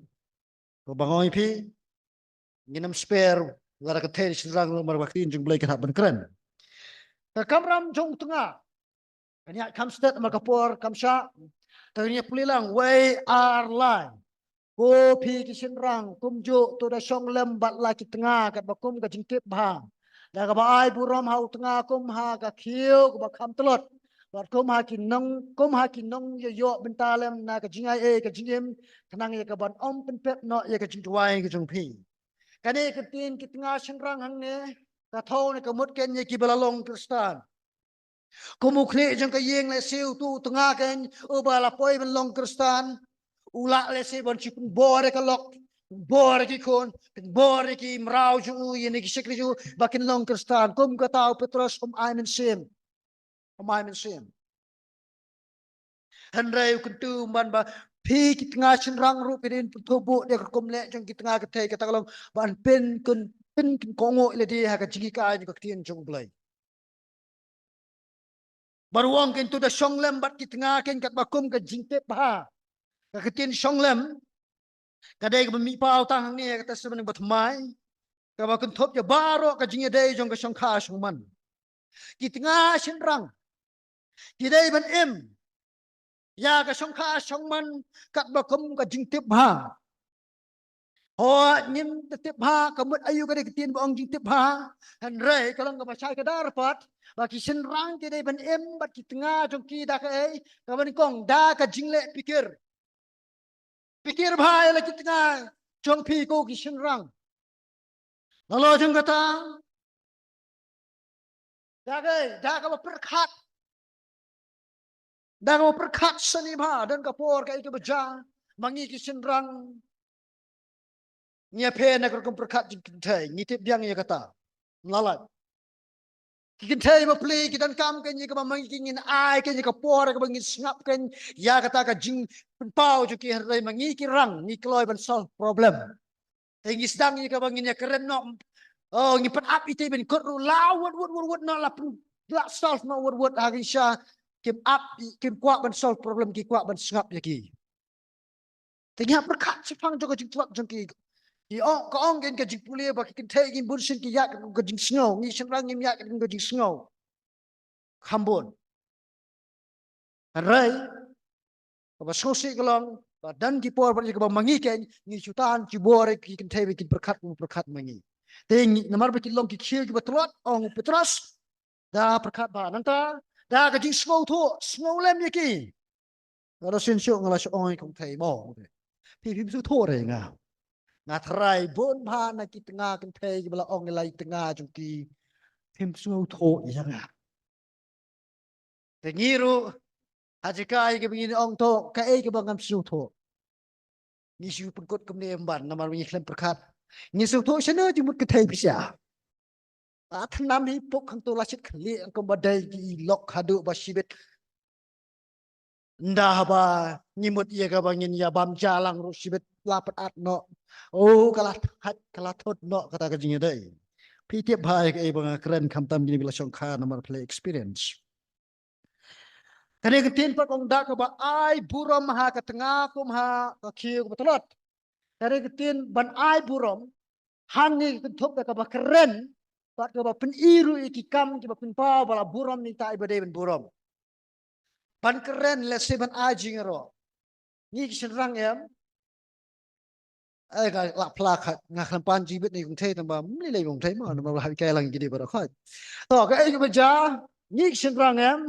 Ko ba nga ong ïa phi, ngin ym spare lada ka thei shynrang namar ba ka ktien jong U Blei ka hap ban kren. Ka kamram jong u tnga. Kan ïaid kham stet namar ka por kham shah. Te ngin ïa pule lang wei ar lai. Ko phi ki shynrang kumjuh to da shong lem bad la ki tnga katba kum ka jingtip bha. Da kaba ai burom ha u tnga kum ha ka khiew kaba kham tlot. Bad kum ha ki nong, kum ha ki nong ïoh ïoh bynta lem na ka jingai ei ka jingim khnang ïa kaban ym pynpep noh ïa ka jingduwai ka jong phi. Kane ka ktien ki tnga shynrang hangne ka thew ne ka mut kein ïa kiba la long Khristan. Kum u khlieh jong ka ïing lehse uto u tnga kein uba la poi ban long Khristan. U lah lehse ban shu pynbor ïa ka lok, pynbor ïa ki khun, pynbor ïa ki mraw jong u, ïa ki shakri jong u ba kin long Khristan. Kum kata u Petros um ai mynsiem. Um ai mynsiem. Hynrei u kyntu man ba phi ki tnga shynrang ruh phi dei ban pynthut buh ïa ka rukom leh jong ki tnga kynthei kata ka long ban pyn, pyn, pynkohnguh ïa lade ha ka jinghikai jong ka ktien jong U Blei. Bad u ong kein to da shong lem bad ki tnga kein katba kum ka jingtip bha. Ka ktien shong lem ka dei kaba mih paw tang hangne ha ka Testament Bathymmai kaba kynthup ïa baroh ka jingïadei jong ka shongkha shongman. Ki tnga shynrang ki dei ban im ïa ka shongkha shongman katba kum ka jingtip bha. Hooid ngim da tip bha ka mut aïu ka dei ka ktien ba ong jingtip bha. Hynrei ka long kaba shai kdar pat ba ki shynrang ki dei ban im bad ki tnga jong ki da kaei, kaba nyngkong da ka jingleh pyrkhat. Pyrkhat bha ïa la ki tnga jong phi ko ki shynrang. Nalor jong kata da kaei, da kaba pyrkhat. Da kaba pyrkhat sani bha, don ka por kaei kaba jia ma ngi ki shynrang. Ngi ïapher na ka rukom pyrkhat jong ki kynthei, ngi tip biang ïa kata. Lalai. Ki kynthei bapli ki donkam kein ïa kaba ma ngi ki ngin ai kein ïa ka por kaba ngin sngap kein ïa kata ka jingpynpaw jong ki, hynrei ma ngi ki rang ngi kloi ban solve problem. Te ngi sdang ïa kaba ngin ïa kren noh. Oh, ngi pat ap ïa te ban kut ruh la wut wut wut wut noh la pyn, la solve noh wut wut ha ki sha kim ap, kim kwah ban solve problem, ki kwah ban sngap ïa ki. Te ngi hap pyrkhat shaphang jong ka jingtlot jong ki. Ki ong, ka ong kein ka jingpule ba ki kynthei kein bun sien ki ïaid ka jingsngew, ngi shynrang ngim ïaid ka jingsngew. Kham bun. Hynrei kaba sngewsih ka long ba don ki por ba ïa kaba ma ngi kein ngi shu tan ki bor ki kynthei ba kin pyrkhat, kin pyrkhat ma ngi. Te ngi, namar ba ki long ki khiew kiba tlot, ong u Petros, da pyrkhat bha nangta da ka jingsngewthuh, sngew lem ïa ki. Nga la sien shuh, nga la shu ong ïa ki kynthei mo, phi phim sngewthuh re nga. Nga tharai bun bha na ki tnga kynthei kiba la ong ïa la ki tnga jong ki, phim sngewthuh ïa nga. Te ngi ruh, ha jaka ïa kaba ngin ong to, kaei kaba ngam sngewthuh? Ngi shu pynkut kumne em ban, namar ngi khlem pyrkhat. Ngi sngewthuh shano jingmut kynthei pisa. Ba thnam hi pok hangto la shit khlieh kumba dei ki lok haduh ba shibit. Nda haba ngi mut ïa kaba ngin ïa bam ja lang ruh shibit la pyt at noh. Oh, ka la thait, ka la thut noh kata ka jingïadei. Phi tip bha ïa kaei ba nga kren, khamtam kine ki la shongkha namar phi la experience. Kane ka ktien pat ong da kaba ai burom ha ka tnga kum ha ka khiew kaba tlot. Kane ka ktien ban ai burom hangne ka kynthup da kaba kren bad kaba pyni ruh ïa ki kam kiba pynpaw ba la burom ïa kita kiba dei ban burom. Ban kren lehse ban ai jingïaroh. Ngi ki shynrang em, eh, nga lah pla kha, nga khlem pan jingmut na ki kynthei tang ba mlei lei kynthei ma, namar ba ha kai lang ki dei baroh khat. To, kaei kaba jia, ngi ki shynrang em,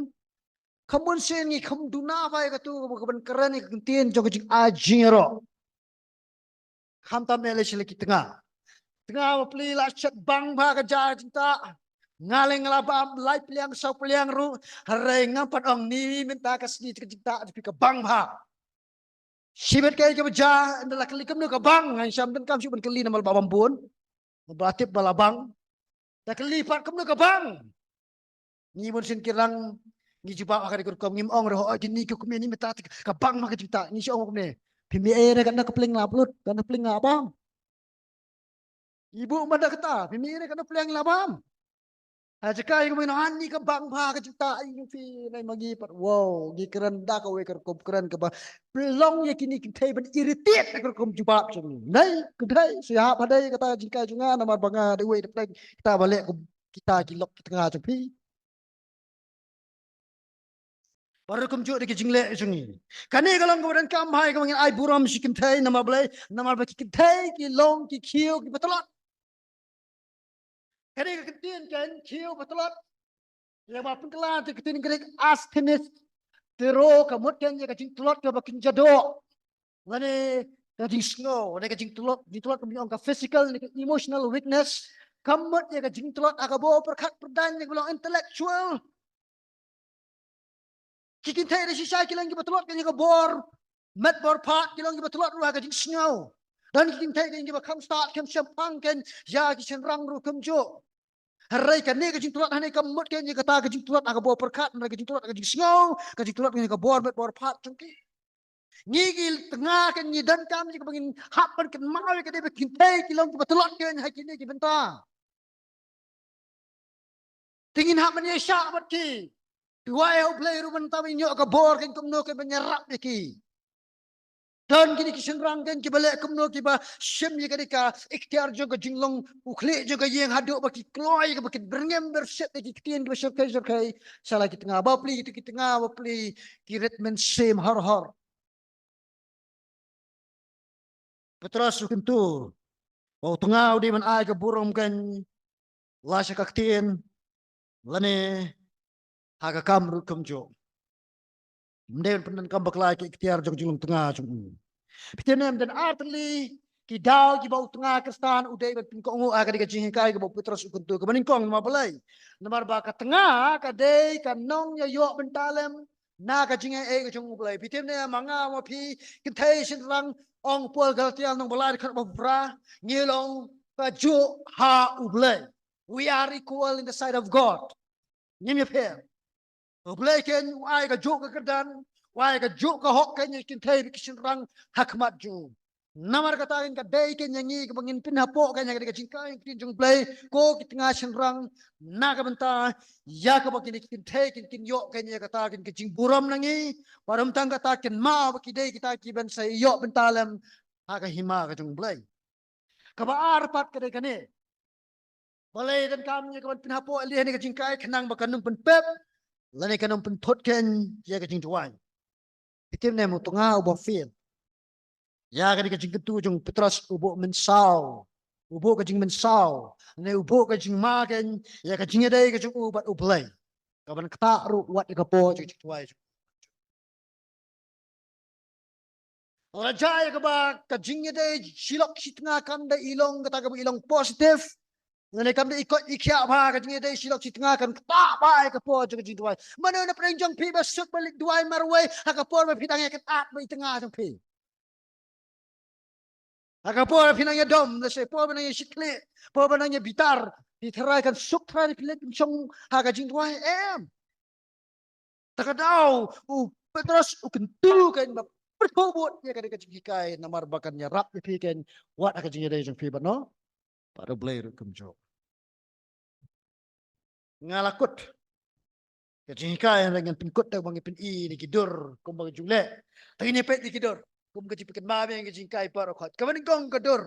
kham bun sien ngi kham duna bha ïa katu, kaba, kaba ban kren ïa ka ktien jong ka jingai jingïaroh. Khamtam eh lei sha la ki tnga. Tnga bapli la shet bang bha ka jia jingtah. Nga lei nga la bam lai pliang saw pliang ruh, hynrei ngam pat ong ni mynta ka sngi ka jingtah jong phi ka bang bha. Shibit kaei kaba jia, ynda la kylli kumno ka bang, ngan sham donkam shuh ban kylli namar ba bam bun. Ba tip ba la bang. Da kylli pat kumno ka bang. Ngi bun sien ki rang, ngi jubab ha ka dei ka rukom, ngim ong ruh, oh, kine ki kumne ni mynta ka bang ma ka jingtah, ngi shu ong kumne. Phi mih ei re, katno ka pliang la plut, katno ka pliang la bam. Ngi buh ma da kata, phi mih ei re, katno ka pliang la bam. Ha jaka ïa ka mih noh, ani ka bang bha ka jingtah, ai phi nai ma ngi pat, wow, ngi kren da kawei ka rukom kren kaba pynlong ïa kine ki kynthei ban irritate da ka rukom jubab jong ngi. Nai kynthei, shu ïahap ha dei kata ka jingkai jong nga namar ba nga dei uwei da pdeng kita ba leh kum kita ki lok ki tnga jong phi. Baroh kumjuh da ki jingleh jong ngi. Kane ka long kaba donkam bha ïa kaba ngin ai burom sha ki kynthei namar balei, namar ba ki kynthei ki long ki khiew kiba tlot. Kane ka ktien kein khiew ba tlot, ïa ba pynkylla da ka ktien Greek asthenes, te ruh ka mut kein ïa ka jingtlot kaba kynja doh. Lane ka jingsngew, lane ka jingtlot, jingtlot kaba ngi ong ka physical, lane ka emotional weakness. Ka mut ïa ka jingtlot ha ka bor pyrkhat pyrdaiñ, ïa kaba long intellectual. Ki kynthei da shisha ki long kiba tlot kein ïa ka bor met bor phad, ki long kiba tlot ruh ha ka jingsngew. Don ki kynthei kein kiba kham stad kham shemphang kein ïa ki shynrang ruh kumjuh. Hynrei kane ka jingtlot hangne ka mut kein ïa kata ka jingtlot ha ka bor pyrkhat, hynrei ka jingtlot ha ka jingsngew, ka jingtlot kein ïa ka bor met bor phad jong ki. Ngi ki tnga kein ngi donkam ïa kaba ngin hap ban kynmaw ïa ka dei ba ki kynthei ki long kiba tlot kein ha kine ki bynta. Te ngin hap ban ïaishah bad ki. Te wai ha U Blei ruh ban tang ban ïoh ka bor kein kumno kein ban ïarap ïa ki. Don kine ki shynrang kein kiba leh kumno kiba shim ïa ka dei ka iktiar jong ka jinglong u khlieh jong ka ïing haduh ba ki kloi kaba ki byrngem byrshit ïa ki ktien kiba shyrkhei shyrkhei sha la ki tnga bapli, ki tnga bapli ki rit mynsiem hor hor. Petros u kyntu ba u tnga u dei ban ai ka burom kein la sha ka ktien lane ha ka kam ruh kumjuh. Ym dei ban pyndonkam bakla ïa ka iktiar jong ka jinglong tnga jong u. Phi tip ne em, don ar tylli ki daw kiba u tnga Khristan u dei ban pynkohnguh ha ka dei ka jinghikai kaba u Petros u kyntu, kaba nyngkong namar balei? Namar ba ka tnga ka dei ka nongïaïoh bynta lem na ka jingai ei ka jong U Blei. Phi tip ne em, ma nga ma phi kynthei shynrang, ong Paul Galatia lynnong ba lai dkhot ba phra, ngi long kajuh ha U Blei. We are equal in the sight of God. Ngim ïapher. U Blei kein u ai kajuh ka kyrdan, u ai kajuh ka hok kein ïa ki kynthei bad ki shynrang ha khmat jong u. Namar kata kein ka dei kein ïa ngi kaba ngin pynhapoh kein ïa ka dei ka jingkai ïa ka ktien jong U Blei, ko ki tnga shynrang, na ka bynta ïa kaba kine ki kynthei kin, kin ïoh kein ïa kata kein ka jingburom na ngi, bad ym tang kata, kynmaw ba ki dei kita kiban sa ïoh bynta lem ha ka hima ka jong U Blei. Kaba ar pat ka dei kane. Balei donkam ïa ka ban pynhapoh leh ïa kane ka jinghikai, khnang ba kan ym pynpep lane kan ym pynthut kein ïa ka jingduwai. Phi tip ne em, u tnga uba fail ïa kane ka jingkyntu jong u Petros u buh mynsaw, u buh ka jingmynsaw, ne u buh ka jingma kein ïa ka jingïadei ka jong u bad U Blei, ka ban ktah ruh wat ïa ka por jong ka jingduwai. Lada jia ïa kaba ka jingïadei shilok shi tnga kam da i long kata kaba i long positive, lane kam da i koit i khiah bha, ka jingïadei shilok shi tnga kan ktah bha ïa ka por jong ka jingduwai. Mano na pdeng jong phi ba suk ba leit duwai marwei ha ka por ba phi dang ïa kynad bad i tnga jong phi? Ha ka por ba phi nang ïa dom, lehse por ba nang ïa shit khlieh, por ba nang ïa bitar, phi tharai kan suk tharai phi leit pynshong ha ka jingduwai? Em. Te ka daw u Petros u kyntu kein ba pyrkhat bud ïa kane ka jinghikai, namar ba kan ïarap ïa phi kein wat ha ka jingïadei jong phi bad no, bad U Blei ruh kumjuh. Nga la kut ka jinghikai, hynrei ngan pynkut da ba ngi pyni ïa ki dur kumba ka ju leh. Te ngin ïa peit ïa ki dur kum ka jingpynkynmaw ïa ka jinghikai baroh khoit. Kaba nyngkong ka dur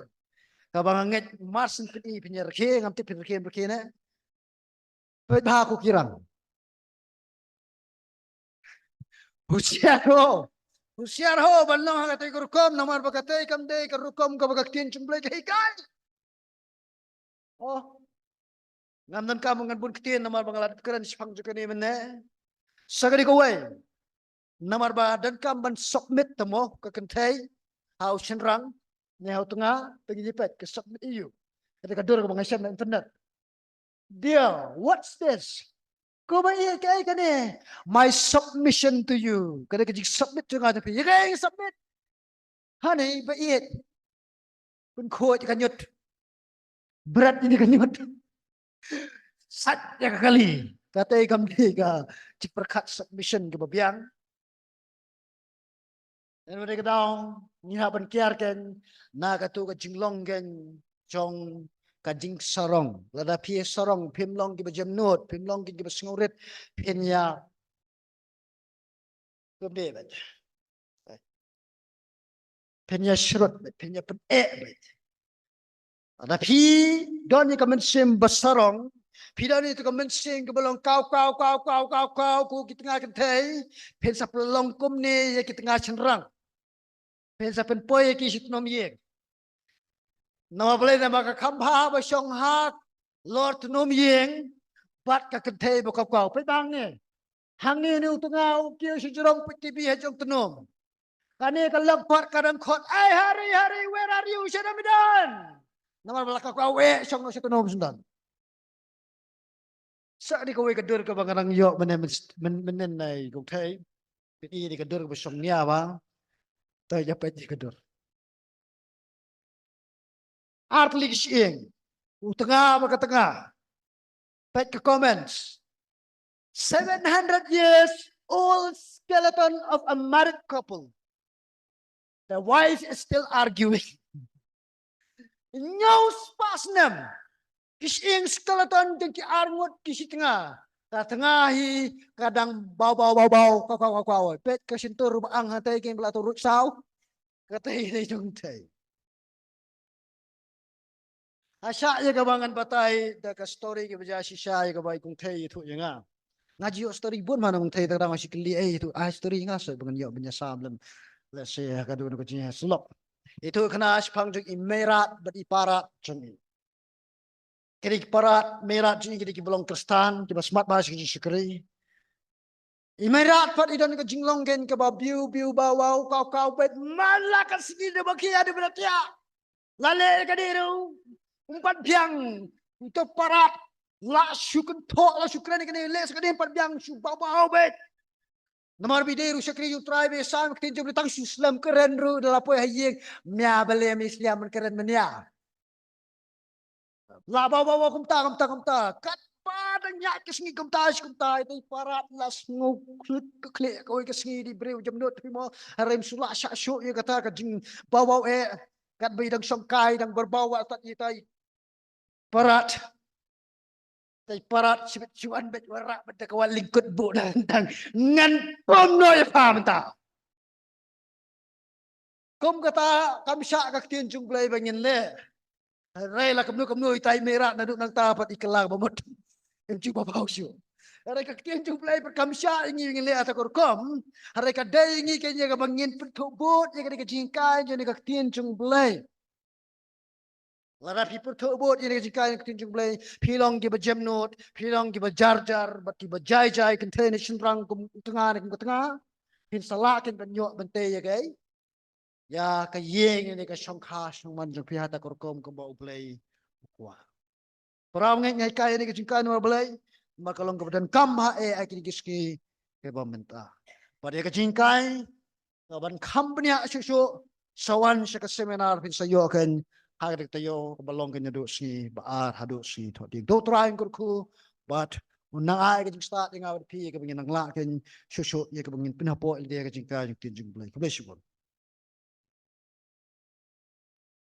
kaba nga ngeit mar syn pyni, phin ïa rkhie, ngam tip phin rkhie em rkhie ne. Peit bha ko Kirang. Husiar ho. Husiar ho ban long ha katei ka rukom, namar ba katei kam dei ka rukom kaba ka ktien jong U Blei ka hikai. Oh. Ngam donkam ngan bun ktien namar ba nga la dep kren shaphang jong kane mynne. Sa kane kawei, namar ba donkam ban submit te mo ka kynthei ha u shynrang ne ha u tnga, te ngi peit ka submit ïa u. Kata ka dur kaba nga shem na internet. Dear, what's this? Ko ba ïeit, kaei kane? My submission to you. Kane ka jingsubmit jong nga jong phi. Ïa kaei ngi submit? Honey, ba ïeit, pynkhuid ïa ka ñiut, bret ïa ka ñiut, sait ïa ka kali. Kata kam dei ka jingpyrkhat submission kaba biang. Hynrei ka daw ngi hap ban kiar kein na katu ka jinglong kein jong ka jingsarong. Lada phi sarong, phim long kiba jemnud, phim long kein kiba sngewrit, phin ïa, phin ïa shrut beit, phin ïa pyneh beit. Lada phi don ïa ka mynsiem ba sarong, phi don ïa ka mynsiem kaba long kaw kaw kaw kaw kaw kaw ko ki tnga kynthei, phin sa pynlong kumne ïa ki tnga shynrang. Phin sa pynpoi ïa ki sha tnum ïing. Namar balei? Namar ka kham bha ba shong ha lor tnum ïing bad ka kynthei ba kaw kaw. Peit ba hangne, hangne une u tnga u kiew sha jrong, peit TV ha jrong tnum. Kane ka lok pat ka dang khot, "Ai Hari, Hari, where are you? Shaei me don?" Namar ba la kaw kaw, eh, shong noh sha tnum shen don. Sa kane kawei ka dur kaba nga dang ïoh mynne, mynne, mynne, nai kong thei. Peit ïa ka dur kaba shong nia ba. Te ïa peit ïa ka dur. Ar tylli ki shyieng, u tnga bad ka tnga. Peit ka comments. Seven hundred years old skeleton of a married couple. The wife is still arguing. Hynñiew spah snem. Ki shyieng skeleton jong ki arngut ki shi tnga. Ka tnga hi ka dang baw baw baw baw, kaw kaw kaw kaw. Peit ka shyntur ba ang hangtei, kein ba la tu ruh saw. Katei ne jong tei. Ha shah ïa kaba ngan batai da ka story kaba jia shisha ïa kaba i kong thei ïathuh ïa nga. Nga ju ïoh story bun ma na kong thei, tang dang nga shu kylli, eh, ïathuh ai story ïa nga, sa ba ngan ïoh ban ïasam lem. Let's say ha ka dei ka jingïasyllok. Ïathuh kane shaphang jong i Meirat bad i Parat jong i. Kine ki Parat, Meirat jong i, kine kiba long Khristan, kiba smat bha sha ka jingshakri. I Meirat pat i don ka jinglong kein kaba biew biew baw baw, kaw kaw beit, man la ka sngi da ba khia da ba la thiah. La leh ka dei ruh, um pat biang. Uto Parat la shu kynthoh, la shu kren, kane leh sa ka dei, um pat biang, shu baw baw beit. Namar ba i dei ruh shakri jong U Trai, ba i sam ka ktien jong U Blei, tang shu slem kren ruh da la poi ha ïing, mia balei me slem ban kren mynnia. La baw baw baw kumta kumta kumta. Katba dang ïaid ka sngi kumta shi kumta, i Parat la sngew khlieh ka khlieh kawei ka sngi, dei briew jemnud hi mo, hynrei um shu lah shah shuh ïa kata ka jingbaw baw eh. Katba i dang shong kai, dang bor baw, wat tat i tai Parat. Tai Parat shibit shuan beit, wanrah beit da ka wat lyngkut buh da tang. Ngan pom noh ïa pha mynta. Kum kata kam shah ka ktien jong U Blei ba ngin leh. Hynrei la kumno kumno itai mera naduh nangta pat i kylla ba mut. Em ju ba bau shu. Hynrei ka ktien jong U Blei pat kam shah ïa ngi ngin leh ata ka rukom. Hynrei ka dei ïa ngi kane kaba ngin pynthut bud ïa kane ka jinghikai jong ka ktien jong U Blei. Lada phi pynthut bud ïa kane ka jinghikai ka ktien jong U Blei, phi long kiba jemnud, phi long kiba jar jar bad kiba jai jai, kynthei ne shynrang, kum tnga ne kum tnga. Phin sa lah keiñ ban ïoh ban tei ïa kaei? Ïa ka ïing ne ka shongkha shongman jong phi ha kata ka rukom kumba U Blei u kwah. Para bangeit, ngi hikai ïa kane ka jinghikai namar balei? Namar ka long kaba donkam ha eh ha kine ki sngi kiba mynta. Bad ïa ka jinghikai kaban kham bniah shuh shuh, sa wan sha ka seminar phin sa ïoh keiñ ha kata ka taïew kaba long keiñ naduh sngi ba ar haduh sngi thohdieng. To U Trai un kyrkhu bad un nang ai ka jingstad ïa nga bad phi ïa kaba ngin nang lah keiñ shuh shuh ïa kaba ngin pynhapoh ïa ka jinghikai jong ka ktien jong U Blei. Khublei shibun.